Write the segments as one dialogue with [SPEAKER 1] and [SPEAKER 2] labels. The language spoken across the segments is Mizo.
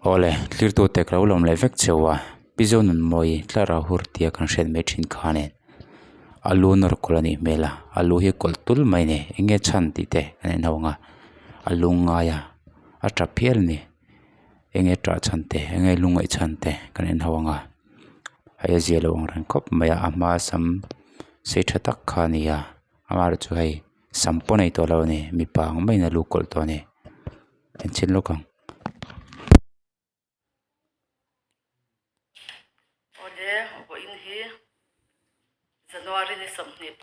[SPEAKER 1] Awle, thlirtute ka lo lawm leh vek cheu a, Pi Zonunmawii thlarau hur tia kan hriat mai thin kha nen a lu nawr kawlh a nih hmel a, a lu hi kawlh tul mai a ni, eng nge chhan tih te kan en ho ang a, a lu ngai a, a tap hial a ni, eng nge tah chhan te eng nge lungngaih chhan te kan en ho ang a, hei a zia lo ang reng khawp mai a, a hma sam sei tha tak kha a ni a, amaherawhchu hei sam pawh a nei tawh lo a ni, mipa ang maiin a lu kawlh tawh a ni. Enchhin lawk ang.
[SPEAKER 2] Awle, vawiin hi January ni 26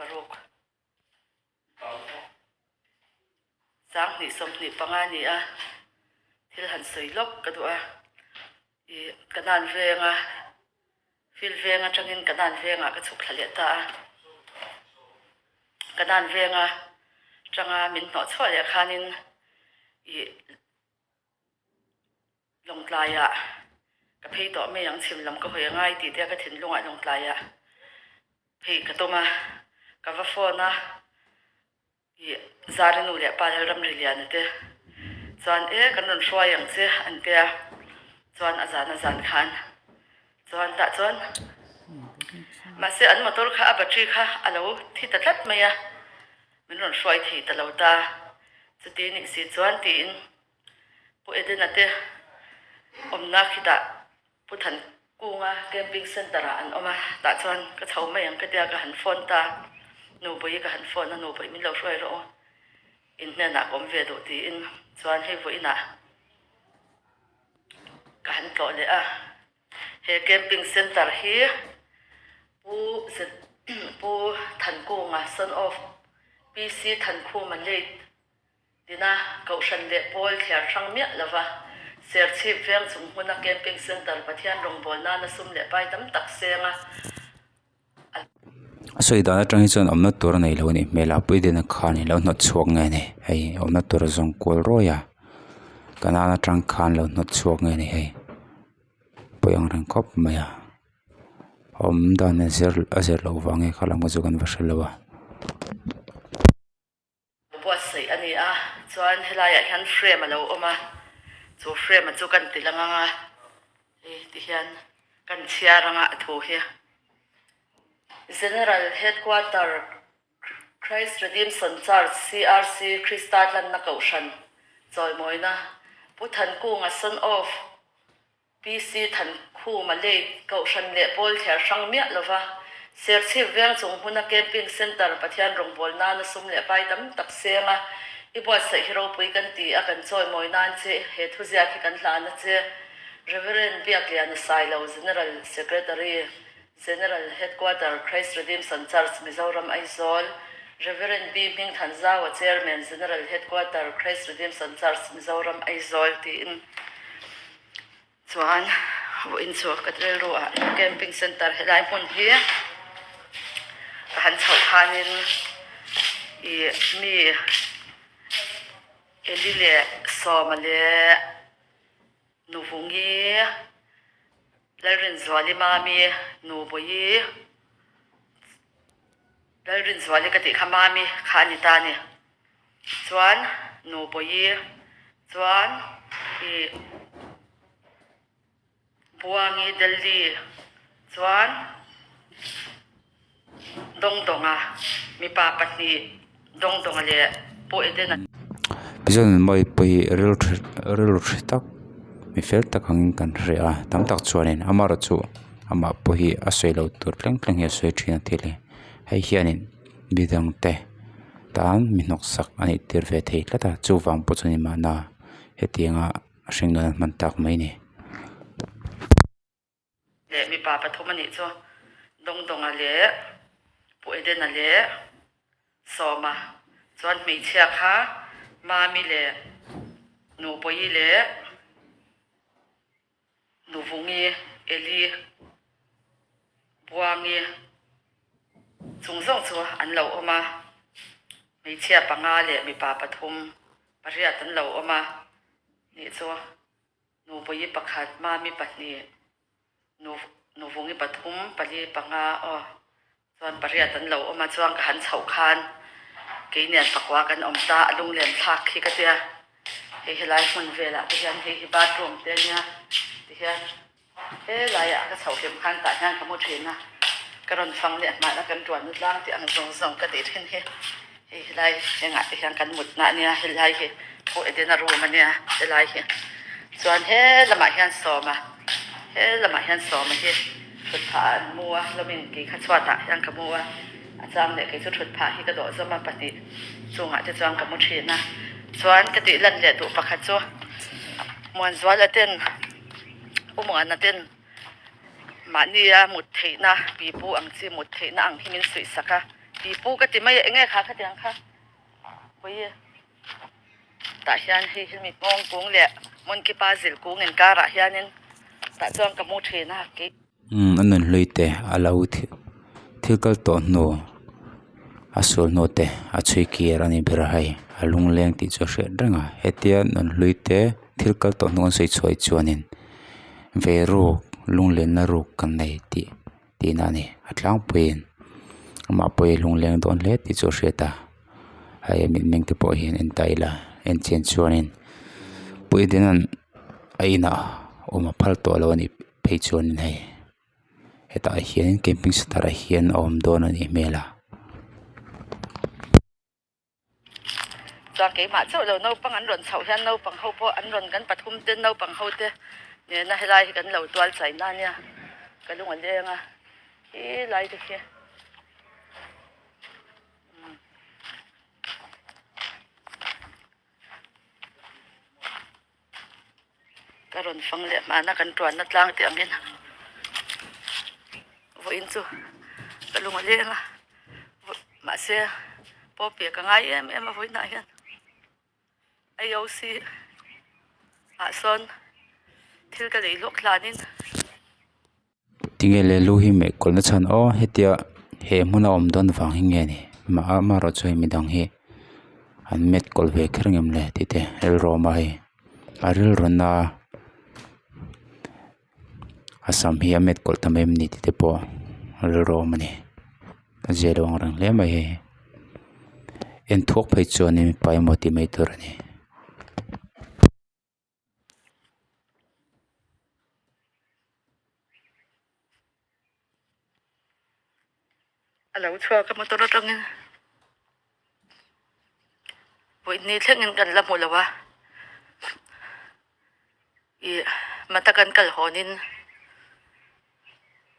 [SPEAKER 2] 2025 a ni a, thil han sawi lawk ka duh a, ih ka nan venga field veng atangin ka nan vengah ka chhuk thla leh ta a, ka nan venga tanga min hnawh chhuah leh khanin ih Lawngtlaiah ka phei tawh mai ang chhim lam ka hawi a ngai tih te a ka thinlungah Lawngtlaiah phei ka tum a, ka va phone a ih Zari nu leh pa Lalramri Liana te chuan e kan rawn hruai ang che an ti a, chuan a zan a zan khan chuan tah chuan mahse an motor kha a battery kha a lo thi ta tlat mai a, min rawn hruai thei ta lo ta, chuti nih si chuan tiin. Pu Edena te awmna khitah Pu Thankunga camping centre ah an awm a, tah chuan ka chho mai ang ka tia ka han phone ta, Nubawi ka han phone a, Nubawi min lo hruai rawh u, in hnenah ka awm ve duh tiin chuan hei vawiinah ka han tlawh leh a, he camping centre hi Pu Pu Thankunga son of PC Thankhuma late Tina Kohhran leh Pawl thliar hrang miah lova Serchhip veng chung hmuna Camping Centre Pathian rawngbâwl nana sum leh pai tam tak seng a, a.
[SPEAKER 1] A sawi dan atang hi chuan awmna tur a nei lo a nih hmel a, puidina khan ilo hnawt chhuak nge ni hei awmna tur a zawng kual ruai a, kanan atang khan lo hnawt chhuak nge ni hei pawi ang reng khawp mai a, awm dan a zir a zir loh vang nge kha lam kha chu kan va hre lo a.
[SPEAKER 2] Buatsaih a ni a, chuan helaiah hian frame a lo awm a, chu frame a chu kan ti lang ang a, hei ti hian kan chhiar ang a a thu hi. General Headquarter Christ Redemption Church, CRC, Krista Tlanna Kohhran Chawimawina Pu Thankunga Son of PC Thankhuma late Kohhran leh Pawl thliar hrang miah lova Serchhip veng chung hmuna Camping Centre Pathian rawngbâwl nana sum leh pai tam tak seng a, i buatsaih hi ropui kan ti a, kan chawimawi nan che he thuziak hi kan hlan a che. Rev. Biakliana Sailo, General Secretary, General Headquarter, Christ Redemption Church, Mizoram, Aizawl, Rev. B. Hmingthanzaua, Chairman, General Headquarter, Christ Redemption Church, Mizoram, Aizawl tiin. Chuan vawiin chu ka rilru ah camping center helai hmun hi ka han chhoh khanin ih mi Eli leh Sawma leh Nuvungi Lalrinzuali Mami Nubawi Lalrinzuali ka tih kha Mami kha a ni ta a ni. Chuan Nubawi chuan ih Buangi Delhi chuan Dawngdawnga mipa pahnih Dawngdawnga leh Pu Edena.
[SPEAKER 1] Tichuan mawi pawh hi rilru tha tak mi fel tak angin kan hria a tam tak chuanin amaherawhchu amah pawh hi a sawi loh tur thleng thleng hi a sawi thin a thil hi hei hianin midang te tan mi hnawksak a nih tir ve thei tlat a chuvang pawh chu ni mahna hetianga a hringnun a hman tak mai a ni.
[SPEAKER 2] Leh mipa pathum a nih chu Dawngdawnga leh Pu Edena leh Sawma chuan hmeichhia kha Mami leh Nubawi leh Nuvungi, Eli, Buangi chung zawng chu an lo awm a, hmeichhia panga leh mipa pathum pariat an lo awm a nih chu Nubawi pakhat, Mami pahnih, Nuvungi pathum, pali panga aw Chuan pariat an lo awm a, chuan ka han chhoh khan keinian pakua kan awm ta, a lunglen thlak khi ka tia. Hei helai hmun velah te hian hei hi bathroom te ania tihian helaiah ka chhoh hlim khan tah hian ka mu thin a ka rawn fang leh hmana kan tuanna tlang tih ang zawng zawng ka tih thin hi hei helai engah te hian kan mutna ania helai hi Pu Edena room ania helai hi chuan he lamah hian sawma he lamah hian sawma hi thut phah ah an mu a hlawmin kei kha chhuatah hian ka mu a. A chang leh kei chu thut phah hi ka dawh zawm a pahnih chungah te chuan ka mu thin a chuan ka tih lan leh duh pakhat chu Muanzuala ten U Muana ten mahnia mut theihna pipu ang chi mut theihna ang hi min suih sak a pipu ka ti mai a eng nge kha khatiang kha vawi tah hian hei hi mi nghawng kung leh monkey puzzle kung inkarah hianin tah chuan ka mu thin a kei.
[SPEAKER 1] Umm a nunhlui te a lo thil kal tawh hnu a sual hnu te a chhui kir a ni ber a hei a lungleng tih chu a hriat reng a hetia nunhlui te thil kal tawh hnu an sawi chhuah chuanin ve ruk lunglenna ruk kan nei tih tihna a ni a tlangpuiin amah pawh hi lungleng dawn hle tih chu a hriat a hei a mitmeng te pawh hian en ta ila en chian chuanin puitling a inah awm a phal tawh lo a nih. Phei chuanin hei hetah hian camping center ah hian a awm dawn a nih hmel a.
[SPEAKER 2] Chuan keimah chauh lo naupang an rawn chhoh hian naupang ho pawh an rawn kan pathum te naupang ho te nena helai hi kan lo tual chai na ania ka lung a leng a helai te khi. Ka rawn fang leh hmana kan tuanna tlang tih angin vawiin chu ka lung a leng a mahse pawh ka ngai em em a vawiinah hian IOC ah sawn thil ka lei lawk hlanin.
[SPEAKER 1] Tinge le lu hi meh kawlh na chhan aw hetia he hmuna awm dawn vang hi nge ni amaherawh chu hei midang hi an met kawlh ve kher ngem le tih te rilru a awm a hei a rilru na a sam hi a met kawlh ta mai em ni tih te pawh rilru a awm a ni a zia lo ang reng hle mai hei en thuak phei chuan in mipa emaw tih mai tur a ni.
[SPEAKER 2] A lo chhuak a motor atangin vawihni thlengin kan la hmu lo a ih mata kan kal hawnin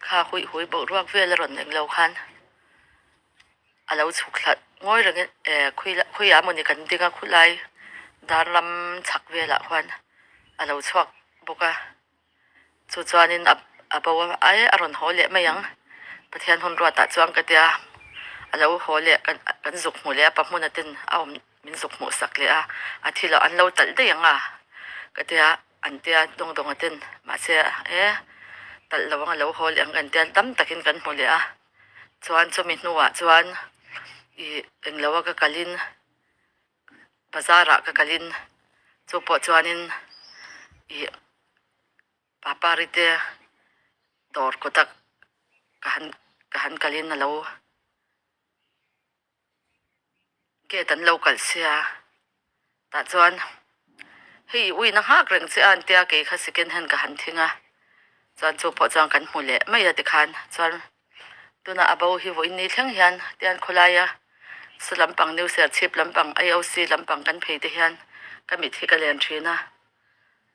[SPEAKER 2] kha huih hui boruak vel a rawn englo khan a lo chhuk thla ngawi rengin eh khawiah mawni kan ding a khulai dar lam chhak velah khuan a lo chhuak bawk a chu chuanin a a bo a ai a rawn haw leh mai ang Pathian hun ruatah chuan ka tia a lo haw leh kan kan zuk hmuh leh a pa hmuna ten a awm min zuk hmuh sak leh a a thil ah an lo talh daih ang a ka tia an tia dawng dawng a ten mahse e talh lo ang a lo haw leh ang kan tia tam takin kan hmu leh a. Chuan chumi hnuah chuan ih englo a ka kalin bazar ah ka kalin chu pawh chuanin ih papari te dawr kawt a ka han ka han kalin a lo gate an lo kalh sia tah chuan hei uina nghak reng che a an tia kei kha second hand ka han thing a chuan chu pawh chuan kan hmu leh mai a tikhan chuan tunah a bo hi vawiin ni thleng hian tian khawlaia sa lampang new serchhip lampang I_O_C lampang kan phei te hian ka mit hi ka len thin a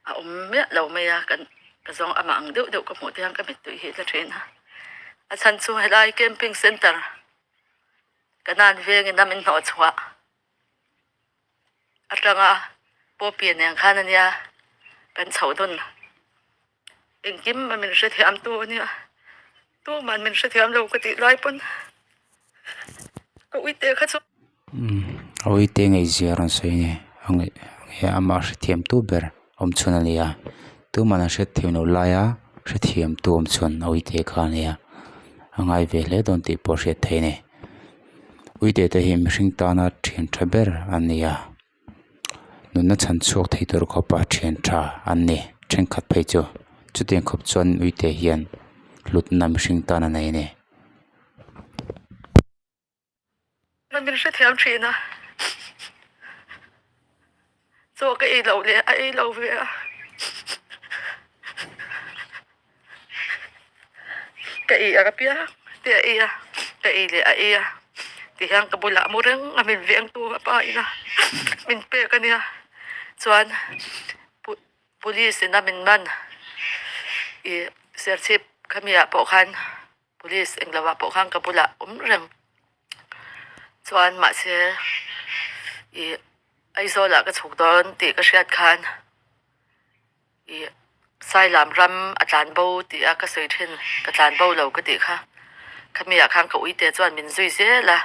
[SPEAKER 2] a awm miah lo mai a kan ka zawng amah ang deuh deuh ka hmuh te hian ka mit tui hi la thin a a chhan chu helai camping center Kanan vengin a min hnawh chhuah atanga pawpi nen khan ania kan chhoh dawn engkim a min hrethiam tu ania tuman min hrethiam lo ka tih lai pawn ka uite kha chu.
[SPEAKER 1] A uite ngaihzia a rawn sawi a ni a ngaih amah hrethiam tu ber awm chhun a ni a tuman an hrethiam loh laia hrethiam tu awm chhun a uite kha a ni a a ngai ve hle dawn tih pawh a hriat theih a ni uite te hi mihring tana thian tha ber an ni a nunna chhan chhuak thei tur khawpa thian tha an ni thenkhat phei chu chutiang khawp chuan uite hian hlutna mihring tan a nei a ni.
[SPEAKER 2] Min hrethiam thin a. Chaw ka ei loh leh a ei lo ve a. Ka ei a piang te a ei a, ka ei leh a ei a tihian ka bulah mu reng a min veng tu a pa ina min pek a nia chuan police in a min man ih serchhip khami ah pawh khan police englo ah pawh khan ka bulah awm reng chuan mahse ih Aizawl ah ka chhuk dawn tih ka hriat khan. Ih Sailam ram a tlan bo tih a ka sawi thin ka tlan bo lo ka tih kha khami ah khan ka uite chuan min zui zel a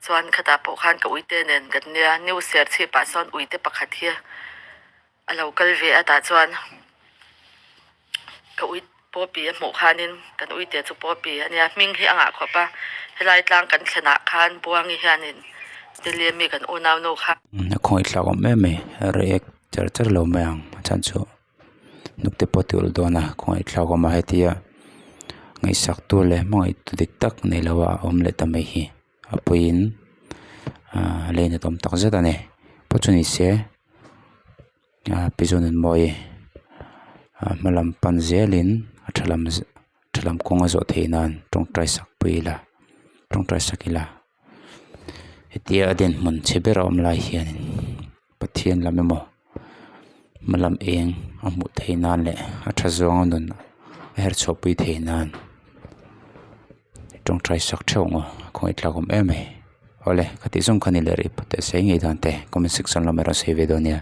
[SPEAKER 2] chuan khatah pawh khan ka uite nen kan nia new serchhip ah sawn uite pakhat hi a lo kal ve a tah chuan ka ui pawpi a hmuh khanin kan uite chu pawpi a nia hming hi a ngah khawp a helai tlang kan thlen ah khan Buangi hianin Delhi ami kan unau nu kha.
[SPEAKER 1] A khawngaih thlak awm em mai react char char lo mai ang a chhan chu hnuk te pawh a ti ulh dawn a khawngaih thlak awm a hetia ngaihsak tu leh hmangaih tu dik tak nei lo a awm leh ta mai hi a puiin ahh lei nat awm tak zet a ni pawh chu ni se ahh pi Zonunmawii ah hma lam pan zelin a tha lam tha lam kawng a zawh theih nan tawngtai sak pui ila tawngtai sak ila hetia a dinhmun chhe ber a awm lai hianin. Pathian lam emaw hma lam eng a hmuh theih nan leh a tha zawnga nun a her chhuah pui theih nan tawngtai sak theuh ang aw khawngaih tlak awm em mai awle ka tih zawng kha ni leh rih phawt teh se ngei dan te comment section lamah erawh sawi ve dawn nia.